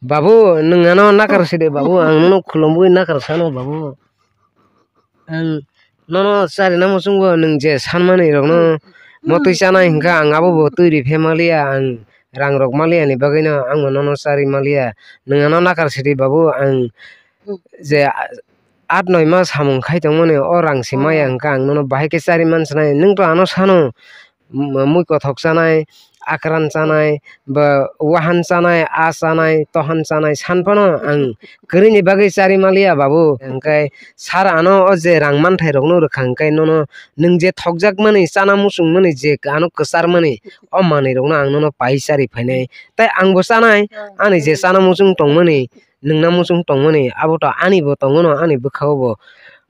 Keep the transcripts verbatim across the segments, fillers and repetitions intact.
Babu, nwng ano nakar sidi babu, ang nono khulumwi nakar sano babu. Ang nono charina muchungo nwng je sanmani rokno motwi chanai hwnkha, ang abo bo twi riphe maliya, ang rang rok maliya ni bagwino ang bo nono chari maliya. Nwng ano nakar sidi babu, ang je aat noi ma samung khai tongmani o rang se maya hwnkha, ang nono bahai khe chari man sanai. Nwng to ano sano, m-, mui kothok chanai, akran chanai, ba wahan chanai, a chanai, tohan chanai, san phano ang kwrwini bagwi chari maliya babu. Hwnkhe sir ano o je rang manthai rokno rwkha hwnkhe nono nwng je thokjakmani, chana muchungmani je ano kwcharmani, o manwi rokno ang nono pai chari phainai. Tai ang bo chanai, ani je chana muchung tongmani, nwngna muchung tongmani, abo to ani bo tongo no, ani bwkha o bo.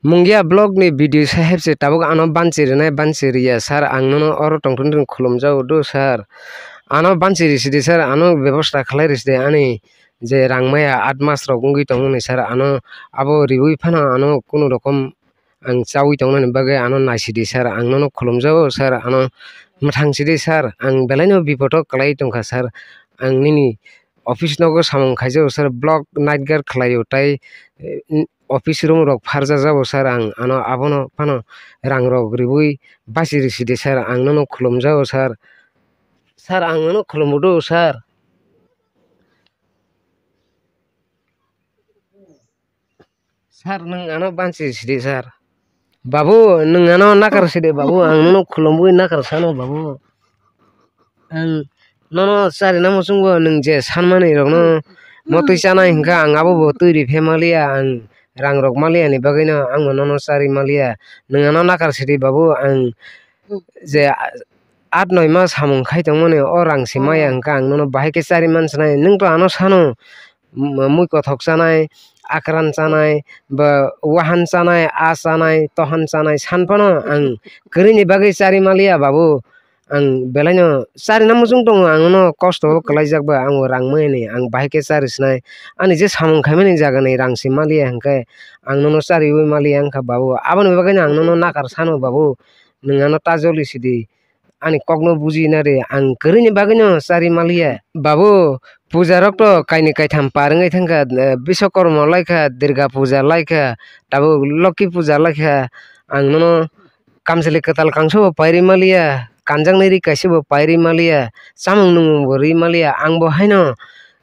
Mungia vlog ni video saheb se tabuk ano banchi rwnai, banchi rwya sir, ang nono oro tongthokni khulumjago do sir. Ano banchi rwsidi sir, ano bebosta khlai rwsidi, ani je rang maya aat mas rok wngwi tongmani sir, ano abo riwi phano ano kunu rokom ang chawi tongnani bagwi ano naisidi sir, ang nono khulumjago sir, ano mwthang sidi sir, ang belaino bipodo kwlai tongkha sir, ang nini office nogo samung khaijago sir, block night guard khlaio, tai, eh, office room rok pharjajago sir, ang ano abono phano rang rok riwi basi rwsidi sir, ang nono khulumjago sir, sir, ang nono khulumdo sir. Sir, nwng ano banchi sidi sir. Babu, nwng ano nakar sidi babu, ang nono khulumwi nakar sano babu. Ang nono charina muchungo nwng je sanmani rokno motwi chanai hwnkha, ang abo bo twi riphe maliya, ang rang rok maliya ni bagwino ang bo nono chari maliya. Nwng ano nakar sidi babu, ang je aat noi ma samung khai tongmani o rang se maya hwnkha, ang nono bahai khe chari man sanai. Nwng to ano sano, m-, mui kothok chanai, akran chanai, ba wahan chanai, a chanai, tohan chanai, san phano ang kwrwini bagwi chari maliya babu. Ang belaino charina muchung tongo, ang nono kosto o kwlaijak ba, ang bo rang maya ni, ang bahai khe chari sinai. Ani je samung khaimani jaga ni rang se maliya hwnkhe, ang nono chariwi maliya wngkha babu. Aboni bagwino ang nono nakar sano babu, nwng ano ta joli sidi. Ani kokno buji na de, ang kwrwini bagwino chari maliya. Babu, puja rok to kainwi kaitham par wngwi thangkha, eh, Biswakorma laikha, Durga puja laikha, tabuk Lokhi puja laikha. Ang nono kamchwlwi kwtal kangsa bo pairwi maliya, kanjaknai ri kaisa bo pairwi maliya, chamung nwngmung bo rwi maliya. Ang bo haino,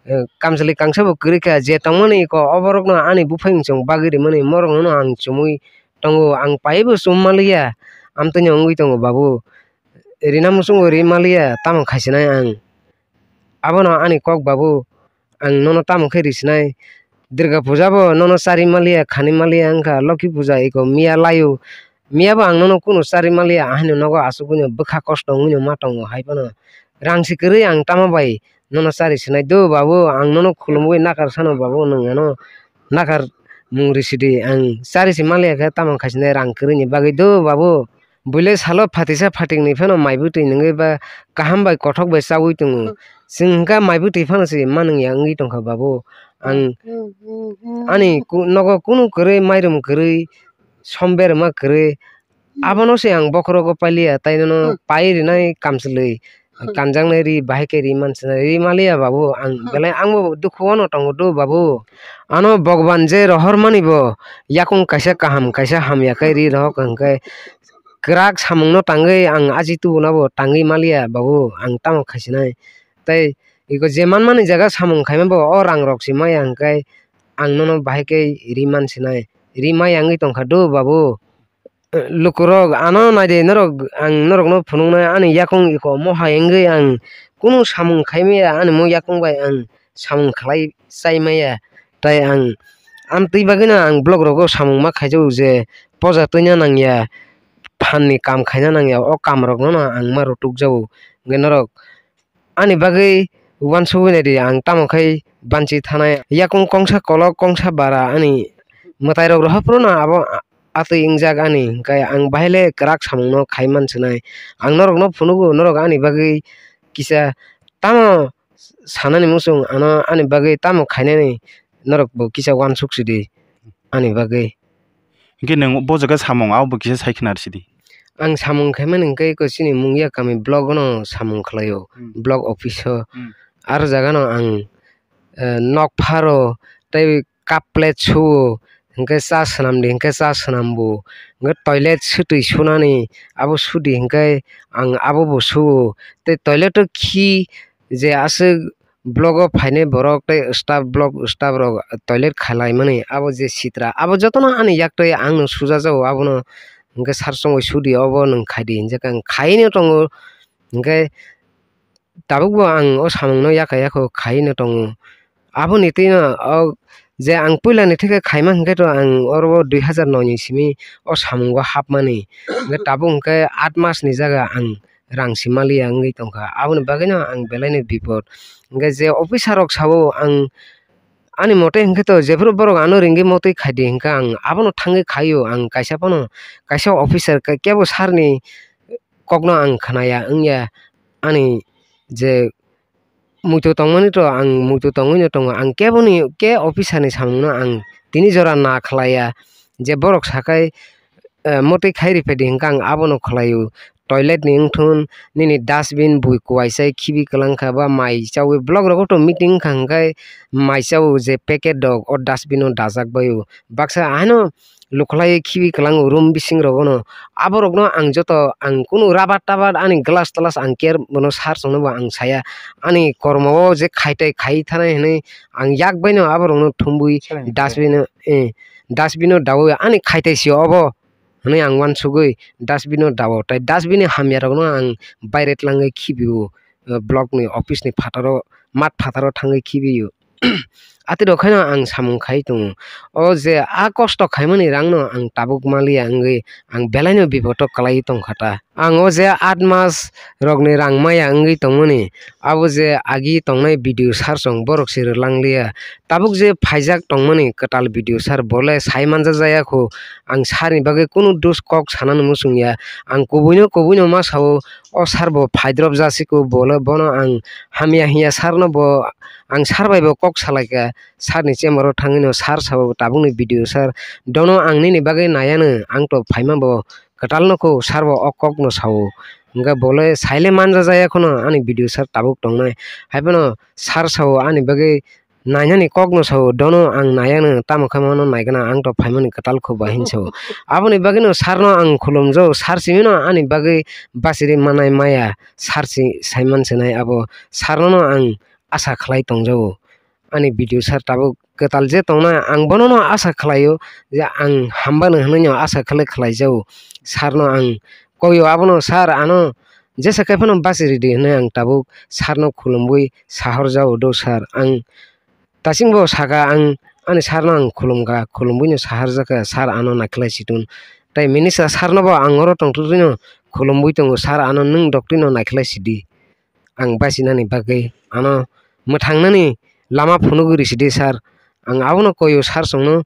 eh, kamchwlwi kangsa bo kwrwi kha, je tongmani iko oborokno ani buphang chwng bagwi rimani, morokno ang chumui tongo, ang paibo chum maliya, amtwino wngwi tongo babu. Rina muchungo ri maliya, tamo khaisinai ang. Abono ani kok babu, ang nono tamo khe risinai. Durga puja bo nono chari maliya, khani maliya wngkha, Lokhi puja iko miya laio. Miya bo ang nono kunu chari maliya, ahini nogo asugwino bwkha kosto wngwino ma tongo, hai phano rang se kwrwi ang tamo bai nono chari sinai do babu, ang nono khulumwi nakar sano babu, nwng ano nakar mung risidi, ang chari se maliya khe tamo khaisinai rang kwrwini bagwi do babu. Buile salo phatisa phatingni phano mai bwtwi nungwi ba kaham bai kothok bai chaui tongo. Hmm. Chwng hwnkha mai bwtwi phano se manwng ya wngwi tongkha babu. Ang hmm, hmm, hmm, hmm, ani ku-, nogo kunu kwrwi mairum kwrwi som berma kwrwi abono se ang bokhorogo pailiya, tai nono hmm, pai rinai kamchwlwi. Hmm. Kanjaknai ri, bahai khe ri mansinai, ri maliya babu, ang hmm, belai ang bo dukhu ano tongo do babu. Ano Bhagwan je rohormani bo yakung kaisa kaham, kaisa hamya khe ri rohor hwnkhe kwrak samungno tangwi ang aji tubuna bo tangwi maliya babu, ang tamo khaisinai. Tai iko je manmani jaga samung khaima bo o rang rok se maya hwnkhe ang nono bahai khe ri mansinai, ri maya wngwi tongkha do babu. Lukurok ano naidi norok, ang norokno phunuknai ani yakung iko mohai wngwi ang kunu samung khaimaya, ani mo yakung bai ang samung khlai chaimaya. Tai ang amtwi bagwino ang vlog rogo samung ma khaijago je poja twina nangya, phan ni kam khaina nangya, o kam rokno no ang ma rutuk jago. Hwnkhe norok ani bagwi uansugwi naidi, ang tamo khai banchi thanai. Yakung kongsa kolok kongsa bara ani mwtai rok rohor phuru no abo atwi wngjak ani, hwnkhe ang bahai le kwrak samung no khai mansinai. Ang norok no phunugo, norok ani bagwi kisa tamo sanani muchung, ano ani bagwi tamo khainani norok bo kisa uansuk sidi ani bagwi. Hwnkhe nwng bo jaga samung abo bo kisa sai khna rw sidi. Ang samung khaimani hwnkhe eko chini Mungia kami block no samung khlaio, hmm, block office o. Hmm. Aro jaga no ang eh, nok pharo tei cup plate suo, hinkhe cha swnamdi hinkhe cha swnambo, hinkhe toilet swtwi sunani abo sudi hinkhe ang abobo suo. Tei toilet o khi je aswk block o phainai borok tei staff, block staff rok toilet khalaimani abo je sitra, abo jotono ani yaktwi ang no sujajago, abono hinkhe sar chongwi sudi, obo nwng khaidi hinjakhe ang khaino tongo. Hinkhe tabukbo ang o samungno yaka yaka khaiwi no tongo. Aboni twino o je ang puilani theke khaima hinkhe to ang oro dui hazar noi ni simi o samungo hapmani. Hinkhe tabuk hinkhe aat mas ni jaga ang rang si maliya wngwi tongkha. Aboni bagwino ang belaino bipot. Hinkhe je officer rok sao ang ani mote hinkhe to jephuru borok ano ringwi motwi khaidi hinkhe ang abono thangwi khaio. Ang kaisa phano kaisa officer kebo sir ni kokno ang khnaya wngya, ani je muitu tongmani to ang muitu tongwino tongo, ang keboni ke officer ni samungno ang tini jora na khlaiya, je borok sakai, eh, motwi khai riphaidi hinkhe ang abono khlaio. Toilet ni wngthun nini dustbin bui kuaisa khibi kwlangkha ba mai chaui, block rogo to meeting wngkha hinkhe mai chao je packet rok o dustbin o dajak baio, baksa haino lukhlai khibi kwlango room bising rogono. Aborokno ang joto, ang kunu rabar tabar ani glass talas ang care bono sar chongno bo ang saya. Ani kormo o je khaitai khai thanai hinwi ang yak baino aborokno thumbwi dustbin o, eh, dustbin o daui ani khaitai se obo hinwi ang uansugwi dustbin o dao. Tai dustbin ni hamya rokno ang baire tlangwi khibio, eh, block ni office ni phataro, mat phataro thangwi khibio. Atwi rok haino ang samung khai tongo. O je a kosto khaimani rangno ang tabuk maliya wngwi ang belaino bipodo kwlaiwi tongkha ta. Ang o je aat mas rokni rang maya wngwi tongmani, abo je agi tongnai B D O sir chwng borok se rwlang liya. Tabuk je phaijak tongmani kwtal B D O sir, bole sai manja jaya kho. Ang sir ni bagwi kunu dus kok sanani muchung ya. Ang kubuino kubuino ma sao, o sir bo phaidrop jasi kho, bole bono ang hamya hinya sir no bo. Ang sir bai bo kok salaikha, sir ni chamber o thangwino sir sabo tabukni video sir, dono ang nini bagwi naiyanw, ang to phaima bo kwtal nukho, sir bo o kok no sao. Hwnkhe bole saile manja jaya kheno ani video sir tabuk tongnai, haiphano sir sao ani bagwi nainani kok no sao, dono ang naiyanw, tamo khe mano naigwna, ang to phaimani kwtal kho ba hinwi sao. Aboni bagwino sir no ang khulumjao, sir simi no ani bagwi bachiri manai maya, sir si saiman sinai abo sir no no ang asa khlai tongjago. Ani video sir tabuk kwtal je tongnai, ang bono no asa khlaio je ang hamba no hinwi no asa khlai khlaijago. Sir no ang koio, abono sir ano jesa khe phano bachiridi hinwi ang tabuk sir no khulumwi sahorjago do sir. Ang tasingbo saka, ang ani sir no ang khulumkha, khulumwi no saharjakha sir ano naikhlai situng. Tai minister sir no bo ang oro tongtwtwi no khulumwi tongo, sir ano nwng doktwi no naikhlai sidi. Ang bachinani bagwi ano mwthangnani lama phunugwi rw sidi sir. Ang abono koio sir chwngno,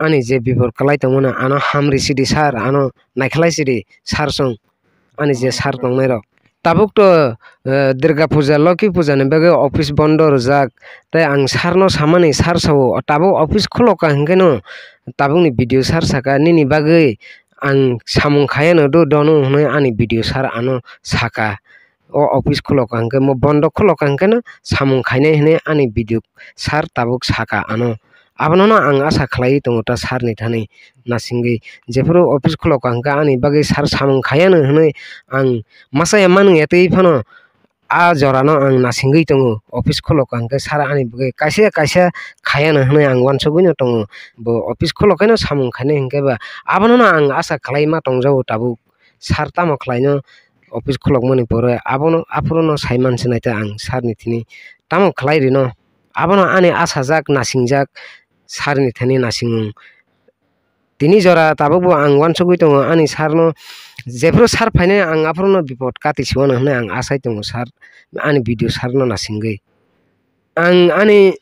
ani je bipor kwlai tongmano ano ham rw sidi sir, ano naikhlai sidi sir chwng, ani je sir tongnairok. Tabuk to, eh, Durga Puja, Loki Puja ni bagwi office bondo rwjak, tei ang sir no samani, sir sao, tabuk office khulokha hwnkhe no tabukni video sir saka, nini bagwi ang samung khayano do dono hwnwi ani video sir ano saka. O office khulokha hwnkhe, mo bondo khulokha hwnkhe no samung khainai hinwi ani video sir tabuk saka ano. Abono no ang asa khlaiwi tongo ta sir ni thani nasingwi. Jephuru office khulokha hwnkhe ani bagwi sir samung khayano hinwi ang masa ya manung ya twi phano a jora no ang nasingwi tongo. Office khulokha hwnkhe sir ani bagwi kaisa ya kaisa khayano hinwi ang uansugwi no tongo. Bo office khulokhaino samung khainai hwnkhe ba abono no ang asa khlai ma tongjago tabuk. Sir tamo khlaino office khulokmani pore abono, aphuru no sai mansinai ta ang sir ni thini tamo khlai rino. Abono ani asajak, nasingjak sir ni thani nasingmung. Tini jora tabukbo ang uansugwi tongo ani sir no, jephuru sir phainai ang aphuru no bipot kati siwano hinwi ang asai tongo sir, ani video sir no nasingwi. Ang ani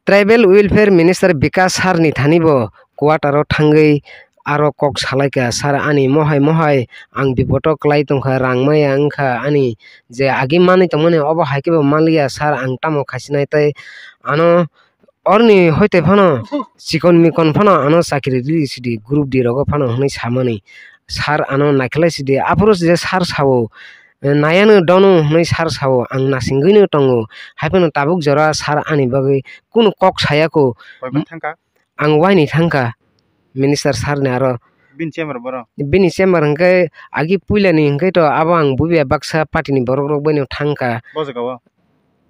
Tribal Welfare Minister Bikash sir ni thani bo quarter o thangwi aro kok salaikha, "Sir, ani mohai mohai ang bipodo kwlai tongkha, rang maya wngkha, ani je agi manwi tongmani obo hai khe bo manliya sir, ang tamo khaisinai tei ano orni hoite phano chikon mikon phano ano chakri rw sidi, group D rogo phano," hwnwi samani. Sir ano naikhlai sidi, aphuru je sir sao, nayano dono hwnwi sar sao, ang nasingwino tongo. Haiphano tabuk jora sar ani bagwi kunu kok sayako. Koi bai thangkha? Ang waini thangkha minister sir ni aro. Bini chamber boro? Bini chamber hwnkhe agi puilani hwnkhe to abo ang buibai baksa party ni borok rok baino thangkha. Bo jaga o?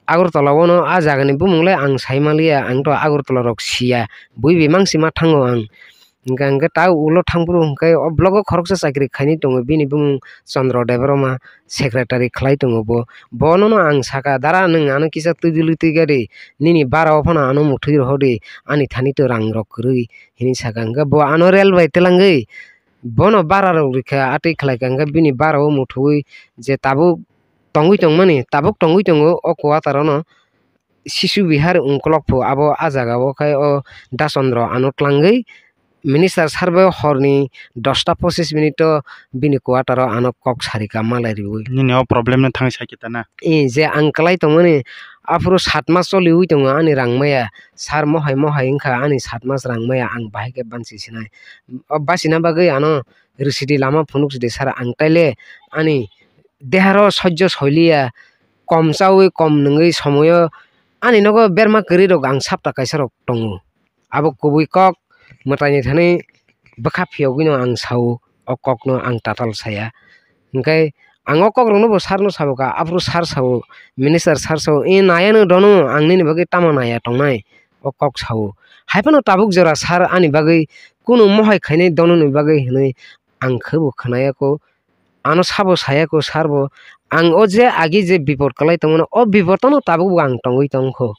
Agartala o no, a jagani bumung le ang sai manliya, ang to Agartala rok siya, buibai mang sima thango ang. Hwnkhe, hwnkhe ta ulo thangphuru hwnkhe o blogo khoroksa chakri khainai tongo, bini bumung Chandra Debbarma, secretary khlai tongo bo. Bono no ang saka, "Dara, nwng ano kisa twi duli twi gadi, nini bara o phano ano muthwi rohor di, ani thani to rang rok kwrwi," hinwi saka. Hwnkhe bo ano rel bai twlangwi bono bara rok rikha, atwi khlaikha, hwnkhe bini bara o muthwi je tabuk tongwi tongmani, tabuk tongwi tongo o quarter o no. Sisu Bihar ungkolok phu abo, a jaga o khe o Dachandra ano twlangwi minister sir bai horni dosta pochis minute o bini quarter o ano kok sarika malai riwi. Nini o problem no thang sai khe ta na? I je ang kwlai tongmani, aphuru sat mas choliwi tongo ani rang maya, sir mohai mohai wngkha ani sat mas rang maya, ang bahai khe bansi sinai. O basina bagwi ano rwsidi lama phunuk sidi sir, ang taile ani deharo sojjo soiliya, kom chawi kom nungwi somoyo ani nogo berma kwrwi rok ang sapta kaisa rok tongo. Abo kubui kok mwtaini thani bwkha phiyogwino ang sao, o kokno ang tatal saya. Hwnkhe ang o kokrokno bo sir no sabo kha, aphuru sir sao, minister sir sao, "E nayano dono ang nini bagwi tamo naya tongnai?" o kok sao. Haiphano tabuk jora sir ani bagwi kunu mohai khainai dononi bagwi hwnwi ang khe bo khwnaya kho. Ano sabo saya kho sir bo, ang o je agi je bipot kwlai tongmano, o bipotono tabuk bo ang tongwi tong kho.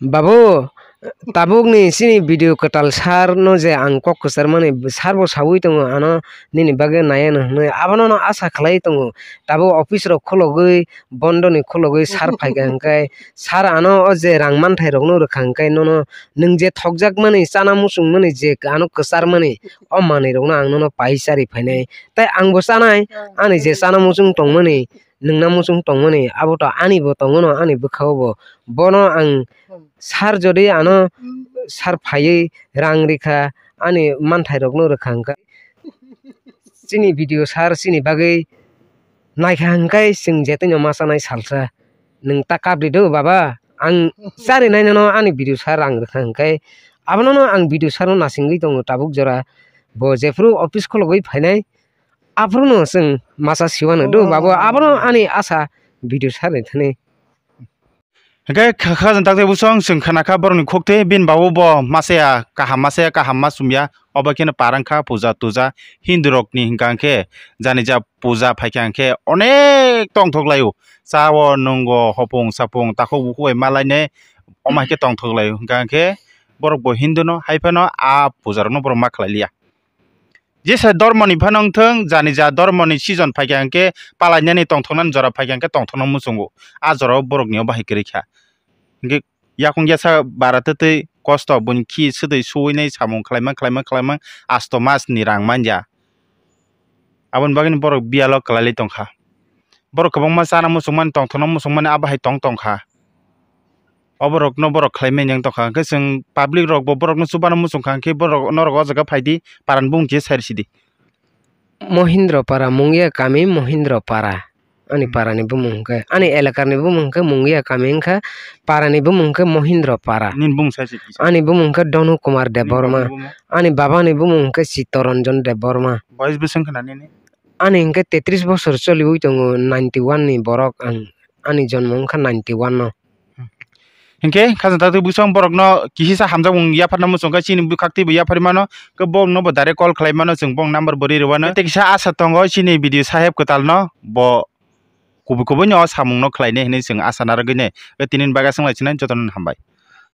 Babu, tabukni chini video kwtal sir no je ang kok kwcharmani, sir bo saui tongo ano nini bagwi naya no hwnwi, abono no asa khlai tongo. Tabuk office rok khologwi, bondoni khologwi sir phaikha hwnkhe, sir ano o je rang manthai rokno rwkha hwnkhe, nono nwng je thokjakmani, chana muchungmani je ano kwcharmani, o manwi rokno ang nono pai charwi phainai. Tai ang bo chanai, ani je chana muchung tongmani, nwngna muchung tongmani, abo to ani bo tongo no, ani bwkha o bo. Bono ang sir jodi ano sir phaiwi rang rikha, ani manthai rokno rwkha hwnkhe, chini video sir chini bagwi naikha hwnkhe chwng je twino ma chanai salsa. Nwng ta kap di do baba, ang chari nai nono ani video sir rang rwkha hwnkhe, abono no ang video sir no nasingwi tongo tabuk jora. Bo jephuru office khologwi phainai, aphuru no chwng masa siwano do babo, abono ani asa video sir ni thani. Hwnkhe kha-, khajang takte busong chwng khna kha borokni khukte, bini babu bo masaya kaham, masaya kaham ma chumya, obo kheno parang kha puja tuja Hindu rokni hwnkha hwnkhe, jani ja puja phaikha hwnkhe onek tongthok laio, chao nwngo hopung sapung takhuk bukhuk bai malainai, omo hai khe tongthok laio, hwnkha hwnkhe borok bo Hindu no hai phano a puja rokno borok ma khlai liya. Jesa dormoni phano wngthung, jani ja dormoni season phaikha hwnkhe palainani tongthoknani jora phaikha hwnkhe tongthokno muchungo. A jorao borokni o bahai kwrwi kha. Hwnkhe yakung yasa bara twtwi kosto buini khi swtwi suwinai samung khlaima khlaima khlaima asto mas ni rang manya. Aboni bagwino borok biyalo kwlailai tongkha. Borok kwbangma chana muchungmani, tongthokno muchungmani, abo hai tong tongkha. Oborokno borok khlaimani wng tongkha. Hwnkhe chwng public rokbo borokno chubano muchungkha, hwnkhe borok norok o jaga phaidi, parani bumung kisa sai rwsidi. Mohindra Para, Mungia kami Mohindra Para. Ani Hmm. parani bumung hwnkhe, ani elakani bumung hwnkhe Mungia kami wngkha, parani bumung hwnkhe Mohindra Para. Nini bumung sai se kisa? Ani bumung hwnkhe Donu Kumar Debbarma. Nini bumung? Ani babani bumung hwnkhe Chittaranjan Debbarma. Boyes bwswk wngkha na nini? Ani hwnkhe tetris bosor choliwi tongo, ninety one ni borok ang, ani jonmo wngkha ninety one no. Hinkhe khajang takti bwsong borokno kihisa hamjakmung yapharna muchungkha, chini bwkhak twibo yapharwi mano, khe borokno bo direct call khlai mano, chwng borok number bo ri rwano. Tei kisa asa tongo chini B D O saheb kwtalno, bo kubui kubui no samungno khlainai hinwi chwng asa narwgwinai. Tei tinini bagwi aswk lai sinai, jotono hambai.